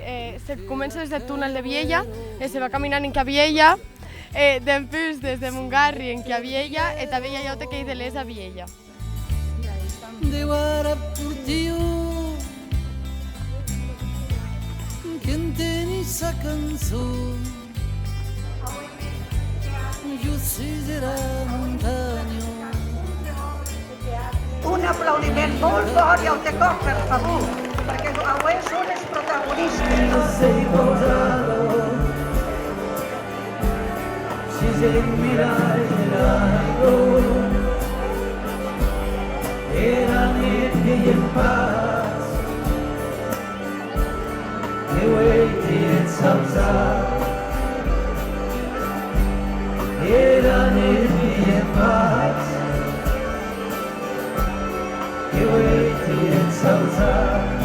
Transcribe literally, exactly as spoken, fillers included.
Eh, se comença des deth tunèl de Vielha e se va caminant enquia Vielha, e dempús des de Montgarri enquia Vielha, e tanben i a ua auta qu'ei de Les a Vielha. De Guara Portiu, qu'enteni sa cançon. Jo sus era montanha. Un aplaudiment molt fort i aute còp, per favor, perque aué son es protagonistes. Sei pausada sus eth miratge d'aigua, era net qu'ei en patz. Que uei ti ets ausat, era net qu'ei en patz. Que uei ti ets ausat,